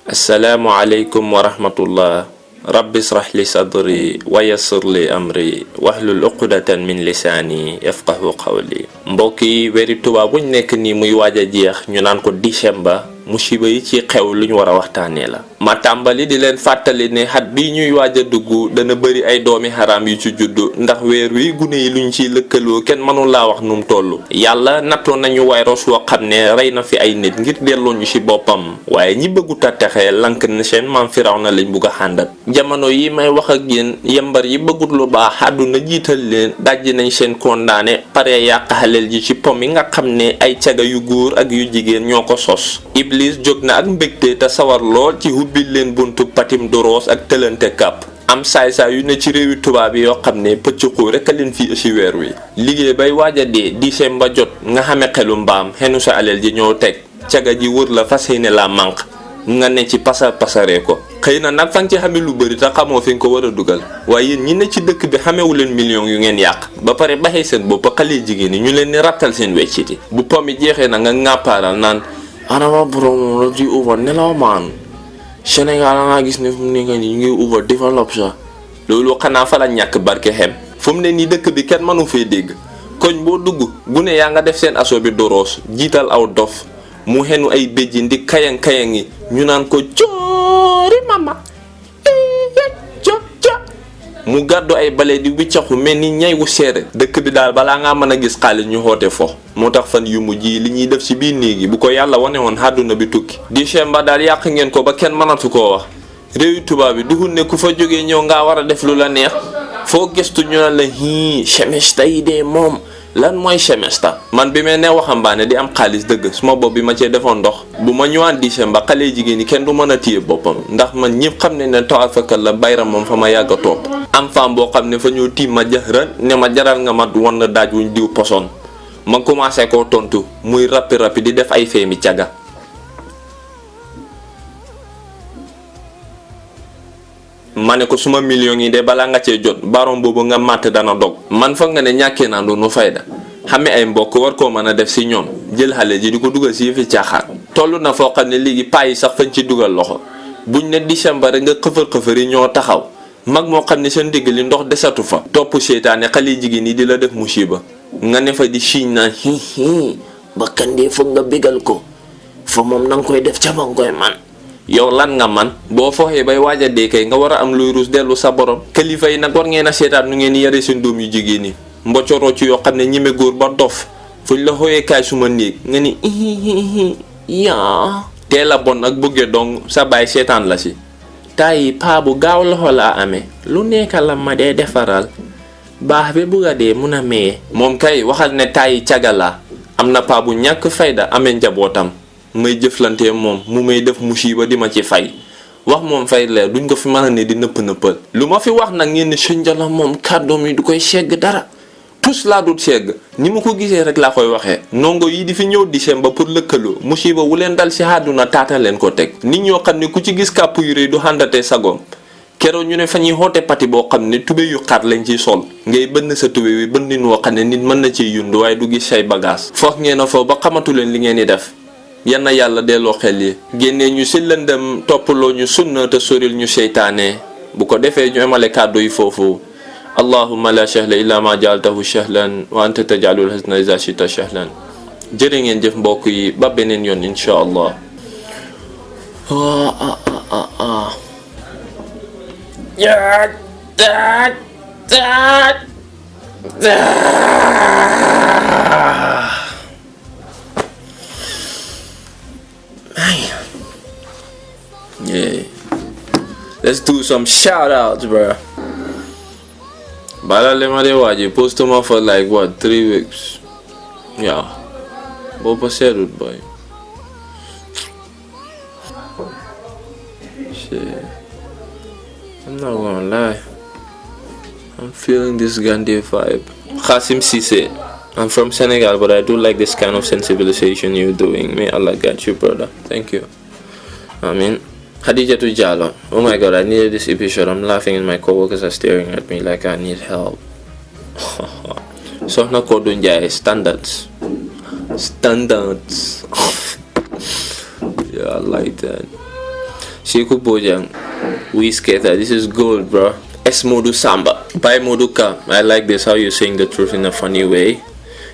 assalaamu aleykum wa rahmatullah. rabbi israh li sadri wa yassir li amri wahlul uqdatan min lisaani yafqahu qawli. mbokk yi weeri tubaab buñ nekk nii muy waaj a jeex ñu naan ko décembre, musiba yi ci xew lu ñu war a waxtaanee la. ma tàmbali di leen fàttali ne xat bii ñuy waaj a dugg dana bëri ay doomi xaraam yu ci juddu ndax weer wi gune yi luñ ciy lëkkaloo kenn mënul laa wax nu mu toll. yàlla nattoon nañu virus woo xam ne rey na fi ay nit ngir delloo ñu ci boppam, waaye ñi bëggut a texe lank na seen maam Firawna lañ bugg a xàndat. jamono yi may wax ak yéen yembar yi bëggut lu baax àdduna jiital leen dajji nañ seen kondaane pare yàq xaleel ji ci pom yi nga xam ne ay caga yu góor ak yu jigéen ñoo ko sos. Iblis jóg na ak mbégte te sawar lool ci hubbil leen buntu patim doroos ak tëlante kàpp. am saay-saay yu ne ci réewi tubaab yi yoo xam ne pëccëxoo rek a leen fii ci weer wi. liggéey bay waaj a dee décembre jot nga xame xelu mbaam xenu sa aleel ji ñëw teg caga ji wër la fas yéene la manq nga ne ci pasaree ko. xëy na nag fan ci xame lu bëri te xamoo fi nga ko war a dugal, waaye yéen ñi ne ci dëkk bi xamewu leen millions yu ngeen yàq ba pare baxee seen bopp xale jigéen ñi ñu leen ni rattal seen wecciti. bu pom yi jeexee na nga ŋàppaaral naan anama borom la di over nelaw maan Sénégal nga gis ne fu mu nekk nii ñu ngi over développe sax loolu xanaa fa la ñàkk barke xem. fu mu ne nii dëkk bi kenn mënu fee dégg koñ boo dugg gune yaa nga def seen aso bi doroos jiital aw dof mu xenu ay béjjin di kayang-kayang yi ñu naan ko coori mama mu gàddu ay bale di wiccaxu mel ni ñay wu seere. dëkk bi daal balaa ngaa mën a gis xaalis ñu xoote fo moo tax fan yu mujj yi li ñuy def ci biir néeg yi bu ko yàlla wane woon àdduna bi tukki. décembre daal yàq ngeen ko ba kenn mënatu koo wax. réewi tubaab bi duhul ne ku fa jógee ñëw ngaa war a def lu la neex foo gëstu ñu ne la semestre yi de moom lan mooy semestre. man bi may ne waxambaane di am xaalis dëgg suma bopp bi ma cee defoon ndox bu ma ñëwaan décembre xale jigéen ñi kenn du mën a téye boppam ndax man ñëpp xam ne tawaat fakkat la bayram moom fa ma yàgg a topp. am femme boo xam ne fa ñëw tiim ma jaxran ne ma jaral nga ma wan na daaj wuñ diw poson ma commencé koo tontu muy rappi di def ay feemi caga. ma ne ko suma millions yi de balaa nga cee jot barom boobu nga màtt dana dog. man foog nga ne ñàkkee naa doonu fayda xame ay mbokk war koo mën a def si ñoom jël xale ji di ko dugal si yëfi caaxaan. toll na foo xam ne léegi paa yi sax fañ ci dugal loxo buñ ne décembre nga xëfër yi ñoo taxaw mag moo xam ne seen digg li ndox desatu fa. topp seytaane xale jigéen yi di la def musiba nga ne fa di siiñ naan bakkan de foog nga bégal ko fa moom na nga koy def ca ba nga koy man. yow lan nga man boo foxee bay waaj a dee kay nga war a am luy ruus dellu sa borom. kilifa yi nag war ngeen a seetaan nu ngeen yare seen doom yu jigéen yi mbocoroo ci yoo xam ne ñeme góor ba dof fuñ la xooyee kaay suma néeg nga ni yaa teel a bon ak bëgge dong sa baay seetaan la si. tàyyi paa bu gaaw loxo laa amee lu nekk la ma dee defaral baax bi bugga dee mun a maye. moom kay waxal ne tàyyi caga laa am na paa bu ñàkk fayda amee njabootam may jëflante moom mu may def musiba di ma ci fay wax moom fay leer duñ ko fi mën a ne di nëpp-nëppal. lu ma fi wax nag ngeen ne sënjala moom kàddoom yi du koy segg dara tus laa dut segg ni ma ko gisee rek laa koy waxee. ndongo yi di fi ñëw décembre pour lëkkaloo musiba wu leen dal si àdduna taata leen ko teg. nit ñoo xam ne ku ci gis kàpp yu rëy du xàndatee sagoom keroog ñu ne fa ñuy xoote pati boo xam ne tube yu xar lañ ciy sol ngay bënn sa tube wi bënnin woo xam ne nit mën na ciy yund waaye du gis say bagage foog ngeen a foofu ba xamatu leen li ngeen di def. yan na yàlla delloo xel yi génnee ñu si lëndëm toppaloo ñu sunna te soril ñu seytaane bu ko defee ñu emale kàddu yi foofu. allahumma la sahla illa ma jaaltahu sahlan wa anta tajalul hazna iza shita sahlan. jërë ngeen jëf mbokk yi ba beneen yoon insha allah. Yeah, let's do some shout outs, bro. Balale ma de waji postuma for like what 3 weeks. Yeah, bopa settled, boy. Shit, I'm not gonna lie, I'm feeling this Gandhi vibe. Qasim Cissé, I'm from Senegal, but I do like this kind of sensibilization you're doing. May Allah guide you, brother. Thank you. Amin. Khadijatu Jallo, oh my god, I needed this episode. I'm laughing and my coworkers are staring at me like I need help. Sohna Kodou Ndiaye, standards. Yeah, I like that. Sekou Bojang, Skater, this is gold, bro. S Modu Samba, by Moduka. I like this, how you're saying the truth in a funny way.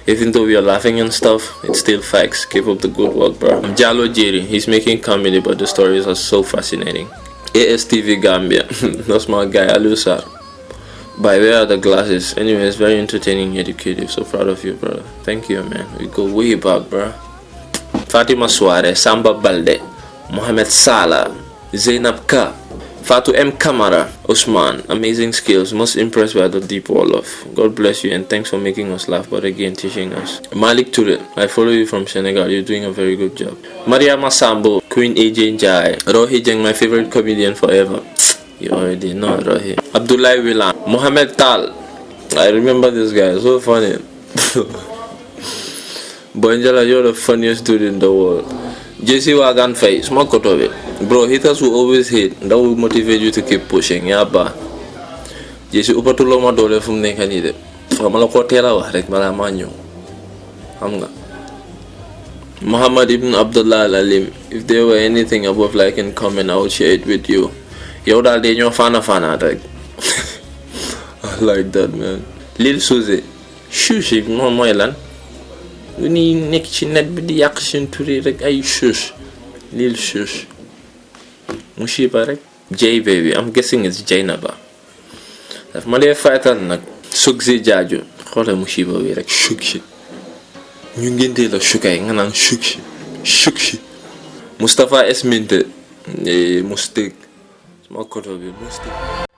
Even though we are laughing and stuff, it's still facts. Keep up the good work, bro. Jalo Jerry, he's making comedy, but the stories are so fascinating. ASTV Gambia, that's my guy, Alusar. By where are the glasses? Anyways, very entertaining, educative. So proud of you, brother. Thank you, man. We go way back, bro. Fatima Suarez, Samba Balde, Mohamed Salah, Zainab Ka, Fatu M. Kamara, Usman, amazing skills, most impressed by the deep Wolof. God bless you and thanks for making us laugh, but again teaching us. Malik Toure, I follow you from Senegal, you're doing a very good job. Maria Masambo, Queen AJ Njai, Rohi Jeng, my favorite comedian forever. You already know Rohi. Abdullah Wilan, Mohamed Tal, I remember this guy, so funny. Bonjala, you're the funniest dude in the world. JC Wagan Faye, small cut of it. Bro, haters will always hate. That will motivate you to keep pushing. Yeah, ba. JC upatulo ma dole fum nekk ni de. Famala ko tela wax rek bala ma ñew. Xam nga. Muhammad ibn Abdullah Al-Alim. If there were anything above like and comment, I would share it with you. Yow dal de ñoo fana rek. I like that, man. Lil Suzy. Shushi mo moy lan? Ni nekk ci net bi di yàq seen turi rek ay shush. Lil shush. Mushiba rek. J baby, I'm guessing it's Jainaba. Daf ma dee faytal nag Sugzi Jaaju xoolal mushiba bi rek shukshi. Ñu ngénte la shukay nga naan shukshi. Mustafa Esminte mustik. Sama koto bi mustik.